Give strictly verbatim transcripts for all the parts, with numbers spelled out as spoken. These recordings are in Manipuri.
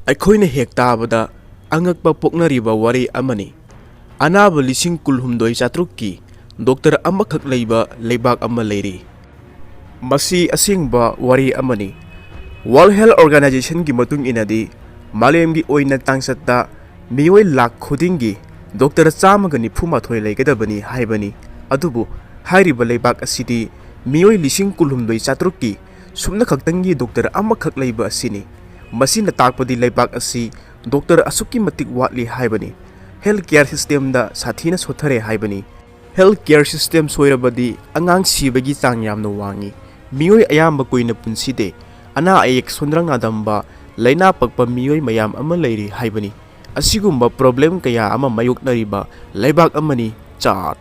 ꯑꯩꯈꯣꯏꯅ ꯍꯦꯛ ꯇꯥꯕꯗ ꯑꯉꯛꯄ ꯄꯣꯛꯅꯔꯤꯕ ꯋꯥꯔꯤ ꯑꯃꯅꯤ꯫ ꯑꯅꯥꯕ ꯂꯤꯁꯤꯡ ꯀꯨꯟꯍꯨꯝꯗꯣꯏ ꯆꯥꯇ꯭ꯔꯨꯛꯀꯤ ꯗꯣꯛꯇꯔ ꯑꯃꯈꯛ ꯂꯩꯕ ꯂꯩꯕꯥꯛ ꯑꯃ ꯂꯩꯔꯤ꯫ ꯃꯁꯤ ꯑꯁꯦꯡꯕ ꯋꯥꯔꯤ ꯑꯃꯅꯤ꯫ World Health Organizationꯒꯤ ꯃꯇꯨꯡ ꯏꯟꯅꯗꯤ, ꯃꯥꯂꯦꯝꯒꯤ ꯑꯣꯏꯅ ꯇꯥꯡꯆꯠꯇ ꯃꯤꯑꯣꯏ ꯂꯥꯈ ꯈꯨꯗꯤꯡꯒꯤ ꯗꯣꯛꯇꯔ ꯆꯥꯝꯃꯒ ꯅꯤꯐꯨ ꯃꯥꯊꯣꯏ ꯂꯩꯒꯗꯕꯅꯤ ꯍꯥꯏꯕꯅꯤ꯫ ꯑꯗꯨꯕꯨ ꯍꯥꯏꯔꯤꯕ ꯂꯩꯕꯥꯛ ꯑꯁꯤꯗꯤ ꯃꯤꯑꯣꯏ ꯂꯤꯁꯤꯡ ꯀꯨꯟꯍꯨꯝꯗꯣꯏ ꯆꯥꯇ꯭ꯔꯨꯛꯀꯤ ꯁꯨꯞꯅ ꯈꯛꯇꯪꯒꯤ ꯗꯣꯛꯇꯔ ꯑꯃꯈꯛ ꯂꯩꯕ ꯑꯁꯤꯅꯤ꯫ ꯃꯁꯤꯅ ꯇꯥꯛꯄꯗꯤ ꯂꯩꯕꯥꯛ ꯑꯁꯤ ꯗꯣꯛꯇꯔ ꯑꯁꯨꯛꯀꯤ ꯃꯇꯤꯛ ꯋꯥꯠꯂꯤ ꯍꯥꯏꯕꯅꯤ꯫ Health care systemꯗ ꯁꯥꯊꯤꯅ ꯁꯣꯠꯊꯔꯦ ꯍꯥꯏꯕꯅꯤ꯫ Health care system ꯁꯣꯏꯔꯕꯗꯤ ꯑꯉꯥꯡ ꯁꯤꯕꯒꯤ ꯆꯥꯡ ꯌꯥꯝꯅ ꯋꯥꯡꯏ꯫ ꯃꯤꯑꯣꯏ ꯑꯌꯥꯝꯕ ꯀꯨꯏꯅ ꯄꯨꯟꯁꯤꯗꯦ꯫ ꯑꯅꯥ ꯑꯌꯦꯛ ꯁꯣꯟꯗ꯭ꯔꯪ ꯅꯥꯗꯝꯕ, ꯂꯥꯏꯅꯥ ꯄꯛꯄ ꯃꯤꯑꯣꯏ ꯃꯌꯥꯝ ꯑꯃ ꯂꯩꯔꯤ ꯍꯥꯏꯕꯅꯤ꯫ ꯑꯁꯤꯒꯨꯝꯕ problem ꯀꯌꯥ ꯑꯃ ꯃꯥꯌꯣꯛꯅꯔꯤꯕ ꯂꯩꯕꯥꯛ ꯑꯃꯅꯤ ꯆꯥꯗ꯫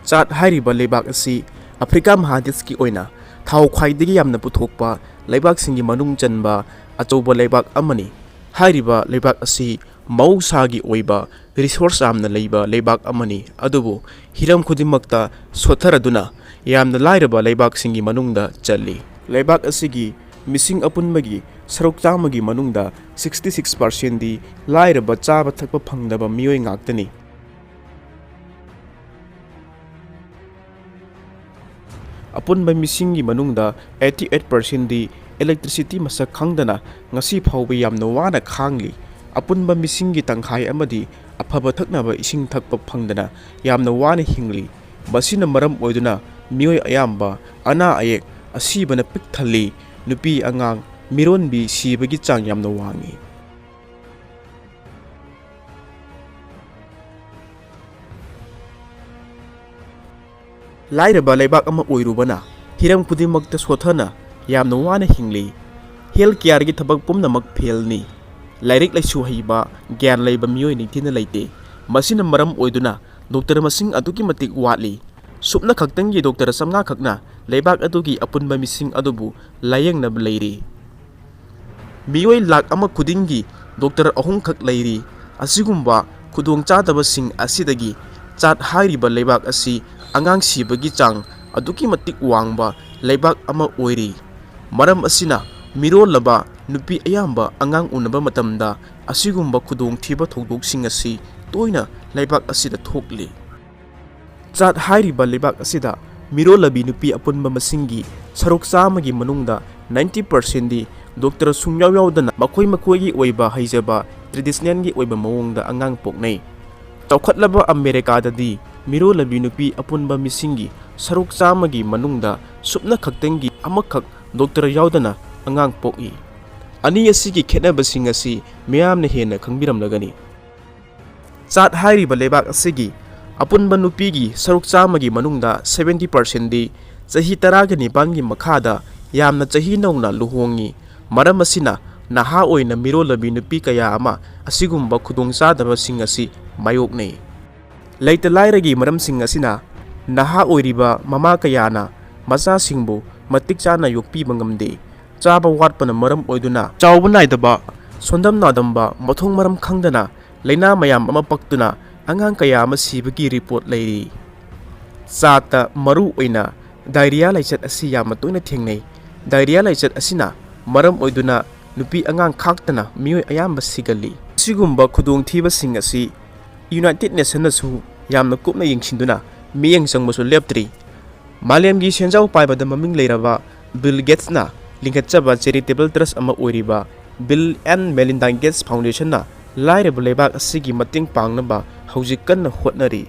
ꯆꯥꯗ ꯍꯥꯏꯔꯤꯕ ꯂꯩꯕꯥꯛ ꯑꯁꯤ ꯑꯐ꯭ꯔꯤꯀꯥ ꯃꯍꯥꯗꯦꯁꯀꯤ ꯑꯣꯏꯅ ꯊꯥꯎ ꯈ꯭ꯋꯥꯏꯗꯒꯤ ꯌꯥꯝꯅ ꯄꯨꯊꯣꯛꯄ ꯂꯩꯕꯥꯛꯁꯤꯡꯒꯤ ꯃꯅꯨꯡ ꯆꯟꯕ ꯑꯆꯧꯕ ꯂꯩꯕꯥꯛ ꯑꯃꯅꯤ꯫ ꯍꯥꯏꯔꯤꯕ ꯂꯩꯕꯥꯛ ꯑꯁꯤ ꯃꯍꯧꯁꯥꯒꯤ ꯑꯣꯏꯕ resource ꯌꯥꯝꯅ ꯂꯩꯕ ꯂꯩꯕꯥꯛ ꯑꯃꯅꯤ, ꯑꯗꯨꯕꯨ ꯍꯤꯔꯝ ꯈꯨꯗꯤꯡꯃꯛꯇ ꯁꯣꯠꯊꯔꯗꯨꯅ ꯌꯥꯝꯅ ꯂꯥꯏꯔꯕ ꯂꯩꯕꯥꯛꯁꯤꯡꯒꯤ ꯃꯅꯨꯡꯗ ꯆꯜꯂꯤ꯫ ꯂꯩꯕꯥꯛ ꯑꯁꯤꯒꯤ ꯃꯤꯁꯤꯡ ꯑꯄꯨꯟꯕꯒꯤ ꯁꯔꯨꯛ ꯆꯥꯝꯃꯒꯤ ꯃꯅꯨꯡꯗ sixty six percentꯗꯤ ꯂꯥꯏꯔꯕ, ꯆꯥꯕ ꯊꯛꯄ ꯐꯪꯗꯕ ꯃꯤꯑꯣꯏ ꯉꯥꯛꯇꯅꯤ꯫ ꯑꯄꯨꯟꯕ ꯃꯤꯁꯤꯡꯒꯤ ꯃꯅꯨꯡꯗ eighty eight percentꯗꯤ electricity ꯃꯁꯛ ꯈꯪꯗꯅ ꯉꯁꯤ ꯐꯥꯎꯕ ꯌꯥꯝꯅ ꯋꯥꯅ ꯈꯥꯡꯂꯤ꯫ ꯑꯄꯨꯟꯕ ꯃꯤꯁꯤꯡꯒꯤ ꯇꯪꯈꯥꯏ ꯑꯃꯗꯤ ꯑꯐꯕ ꯊꯛꯅꯕ ꯏꯁꯤꯡ ꯊꯛꯄ ꯐꯪꯗꯅ ꯌꯥꯝꯅ ꯋꯥꯅ ꯍꯤꯡꯂꯤ꯫ ꯃꯁꯤꯅ ꯃꯔꯝ ꯑꯣꯏꯗꯨꯅ ꯃꯤꯑꯣꯏ ꯑꯌꯥꯝꯕ ꯑꯅꯥ ꯑꯌꯦꯛ, ꯑꯁꯤꯕꯅ ꯄꯤꯛ ꯊꯜꯂꯤ꯫ ꯅꯨꯄꯤ ꯑꯉꯥꯡ, ꯃꯤꯔꯣꯟꯕꯤ ꯁꯤꯕꯒꯤ ꯆꯥꯡ ꯌꯥꯝꯅ ꯋꯥꯡꯏ꯫ ꯂꯥꯏꯔꯕ ꯂꯩꯕꯥꯛ ꯑꯃ ꯑꯣꯏꯔꯨꯕꯅ ꯍꯤꯔꯝ ꯈꯨꯗꯤꯡꯃꯛꯇ ꯁꯣꯠꯊꯅ ꯌꯥꯝꯅ ꯋꯥꯅ ꯍꯤꯡꯂꯤ꯫ Health careꯒꯤ ꯊꯕꯛ ꯄꯨꯝꯅꯃꯛ failꯅꯤ꯫ ꯂꯥꯏꯔꯤꯛ ꯂꯥꯏꯁꯨ ꯍꯩꯕ, ꯒ꯭ꯌꯥꯟ ꯂꯩꯕ ꯃꯤꯑꯣꯏ ꯅꯤꯡꯊꯤꯅ ꯂꯩꯇꯦ꯫ ꯃꯁꯤꯅ ꯃꯔꯝ ꯑꯣꯏꯗꯨꯅ ꯗꯣꯛꯇꯔ ꯃꯁꯤꯡ ꯑꯗꯨꯛꯀꯤ ꯃꯇꯤꯛ ꯋꯥꯠꯂꯤ꯫ ꯁꯨꯞꯅ ꯈꯛꯇꯪꯒꯤ ꯗꯣꯛꯇꯔ ꯆꯥꯝꯃꯉꯥ ꯈꯛꯅ ꯂꯩꯕꯥꯛ ꯑꯗꯨꯒꯤ ꯑꯄꯨꯟꯕ ꯃꯤꯁꯤꯡ ꯑꯗꯨꯕꯨ ꯂꯥꯌꯦꯡꯅꯕ ꯂꯩꯔꯤ꯫ ꯃꯤꯑꯣꯏ ꯂꯥꯈ ꯑꯃ ꯈꯨꯗꯤꯡꯒꯤ ꯗꯣꯛꯇꯔ ꯑꯍꯨꯝꯈꯛ ꯂꯩꯔꯤ꯫ ꯑꯁꯤꯒꯨꯝꯕ ꯈꯨꯗꯣꯡꯆꯥꯗꯕꯁꯤꯡ ꯑꯁꯤꯗꯒꯤ ꯆꯥꯗ ꯍꯥꯏꯔꯤꯕ ꯂꯩꯕꯥꯛ ꯑꯁꯤ ꯑꯉꯥꯡ ꯁꯤꯕꯒꯤ ꯆꯥꯡ ꯑꯗꯨꯛꯀꯤ ꯃꯇꯤꯛ ꯋꯥꯡꯕ ꯂꯩꯕꯥꯛ ꯑꯃ ꯑꯣꯏꯔꯤ꯫ ꯃꯔꯝ ꯑꯁꯤꯅ ꯃꯤꯔꯣꯜꯂꯕ ꯅꯨꯄꯤ ꯑꯌꯥꯝꯕ ꯑꯉꯥꯡ ꯎꯅꯕ ꯃꯇꯝꯗ ꯑꯁꯤꯒꯨꯝꯕ ꯈꯨꯗꯣꯡꯊꯤꯕ ꯊꯧꯗꯣꯛꯁꯤꯡ ꯑꯁꯤ ꯇꯣꯏꯅ ꯂꯩꯕꯥꯛ ꯑꯁꯤꯗ ꯊꯣꯛꯂꯤ꯫ ꯆꯥꯗ ꯍꯥꯏꯔꯤꯕ ꯂꯩꯕꯥꯛ ꯑꯁꯤꯗ ꯃꯤꯔꯣꯜꯂꯕꯤ ꯅꯨꯄꯤ ꯑꯄꯨꯟꯕ ꯃꯁꯤꯡꯒꯤ ꯁꯔꯨꯛ ꯆꯥꯝꯃꯒꯤ ꯃꯅꯨꯡꯗ ꯅꯥꯏꯟꯇꯤ ꯄꯥꯔꯁꯦꯟꯗꯤ ꯗꯣꯛꯇꯔ ꯁꯨꯡꯌꯥꯎ ꯌꯥꯎꯗꯅ ꯃꯈꯣꯏ ꯃꯈꯣꯏꯒꯤ ꯑꯣꯏꯕ ꯍꯩꯖꯕ ꯇ꯭ꯔꯦꯗꯤꯁꯅꯦꯜꯒꯤ ꯑꯣꯏꯕ ꯃꯑꯣꯡꯗ ꯑꯉꯥꯡ ꯄꯣꯛꯅꯩ꯫ ꯆꯥꯎꯈꯠꯂꯕ ꯑꯃꯦꯔꯤꯀꯥꯗꯗꯤ ꯃꯤꯔꯣꯜꯂꯕꯤ ꯅꯨꯄꯤ ꯑꯄꯨꯟꯕ ꯃꯤꯁꯤꯡꯒꯤ ꯁꯔꯨꯛ ꯆꯥꯝꯃꯒꯤ ꯃꯅꯨꯡꯗ ꯁꯨꯞꯅ ꯈꯛꯇꯪꯒꯤ ꯑꯃꯈꯛ ꯗꯣꯛꯇꯔ ꯌꯥꯎꯗꯅ ꯑꯉꯥꯡ ꯄꯣꯛꯏ꯫ ꯑꯅꯤ ꯑꯁꯤꯒꯤ ꯈꯦꯠꯅꯕꯁꯤꯡ ꯑꯁꯤ ꯃꯤꯌꯥꯝꯅ ꯍꯦꯟꯅ ꯈꯪꯕꯤꯔꯝꯂꯒꯅꯤ꯫ ꯆꯥꯗ ꯍꯥꯏꯔꯤꯕ ꯂꯩꯕꯥꯛ ꯑꯁꯤꯒꯤ ꯑꯄꯨꯟꯕ ꯅꯨꯄꯤꯒꯤ ꯁꯔꯨꯛ ꯆꯥꯝꯃꯒꯤ ꯃꯅꯨꯡꯗ ꯁꯚꯦꯟꯇꯤ ꯄꯥꯔꯁꯦꯟꯗꯤ ꯆꯍꯤ ꯇꯔꯥꯒ ꯅꯤꯄꯥꯟꯒꯤ ꯃꯈꯥꯗ ꯌꯥꯝꯅ ꯆꯍꯤ ꯅꯧꯅ ꯂꯨꯍꯣꯡꯉꯤ꯫ ꯃꯔꯝ ꯑꯁꯤꯅ ꯅꯍꯥ ꯑꯣꯏꯅ ꯃꯤꯔꯣꯜꯂꯕꯤ ꯅꯨꯄꯤ ꯀꯌꯥ ꯑꯃ ꯑꯁꯤꯒꯨꯝꯕ ꯈꯨꯗꯣꯡꯆꯥꯗꯕꯁꯤꯡ ꯑꯁꯤ ꯃꯥꯌꯣꯛꯅꯩ꯫ ꯂꯩꯇ ꯂꯥꯏꯔꯒꯤ ꯃꯔꯝꯁꯤꯡ ꯑꯁꯤꯅ ꯅꯍꯥ ꯑꯣꯏꯔꯤꯕ ꯃꯃꯥ ꯀꯌꯥꯅ ꯃꯆꯥꯁꯤꯡꯕꯨ ꯃꯇꯤꯛ ꯆꯥꯅ ꯌꯣꯛꯄꯤꯕ ꯉꯝꯗꯦ꯫ ꯆꯥꯕ ꯋꯥꯠꯄꯅ ꯃꯔꯝ ꯑꯣꯏꯗꯨꯅ ꯆꯥꯎꯕ ꯅꯥꯏꯗꯕ, ꯁꯣꯟꯗꯝ ꯅꯥꯗꯝꯕ, ꯃꯊꯣꯡ ꯃꯔꯝ ꯈꯪꯗꯅ ꯂꯥꯏꯅꯥ ꯃꯌꯥꯝ ꯑꯃ ꯄꯛꯇꯨꯅ ꯑꯉꯥꯡ ꯀꯌꯥ ꯑꯃ ꯁꯤꯕꯒꯤ ꯔꯤꯄꯣꯔꯠ ꯂꯩꯔꯤ꯫ ꯆꯥꯗ ꯃꯔꯨ ꯑꯣꯏꯅ ꯗꯥꯏꯔꯤꯌꯥ ꯂꯥꯏꯆꯠ ꯑꯁꯤ ꯌꯥꯝꯅ ꯇꯣꯏꯅ ꯊꯦꯡꯅꯩ꯫ ꯗꯥꯏꯔꯤꯌꯥ ꯂꯥꯏꯆꯠ ꯑꯁꯤꯅ ꯃꯔꯝ ꯑꯣꯏꯗꯨꯅ ꯅꯨꯄꯤ ꯑꯉꯥꯡ ꯈꯥꯛꯇꯅ ꯃꯤꯑꯣꯏ ꯑꯌꯥꯝꯕ ꯁꯤꯒꯜꯂꯤ꯫ ꯑꯁꯤꯒꯨꯝꯕ ꯈꯨꯗꯣꯡꯊꯤꯕꯁꯤꯡ ꯑꯁꯤ ꯌꯨꯅꯥꯏꯇꯦꯗ ꯅꯦꯁꯟꯅꯁꯨ ꯌꯥꯝꯅ ꯀꯨꯞꯅ ꯌꯦꯡꯁꯤꯟꯗꯨꯅ ꯃꯤꯠꯌꯦꯡ ꯆꯪꯕꯁꯨ ꯂꯦꯞꯇ꯭ꯔꯤ꯫ ꯃꯥꯂꯦꯝꯒꯤ ꯁꯦꯟꯖꯥꯎ ꯄꯥꯏꯕꯗ ꯃꯃꯤꯡ ꯂꯩꯔꯕ ꯕꯤꯜ ꯒꯦꯠꯁꯅ ꯂꯤꯡꯈꯠꯆꯕ ꯆꯦꯔꯤꯇꯦꯕꯜ ꯇ꯭ꯔꯁ ꯑꯃ ꯑꯣꯏꯔꯤꯕ ꯕꯤꯜ ꯑꯦꯟ ꯃꯦꯂꯤꯟꯗꯥ ꯒꯦꯠꯁ ꯐꯥꯎꯟꯗꯦꯁꯟꯅ ꯂꯥꯏꯔꯕ ꯂꯩꯕꯥꯛ ꯑꯁꯤꯒꯤ ꯃꯇꯦꯡ ꯄꯥꯡꯅꯕ ꯍꯧꯖꯤꯛ ꯀꯟꯅ ꯍꯣꯠꯅꯔꯤ꯫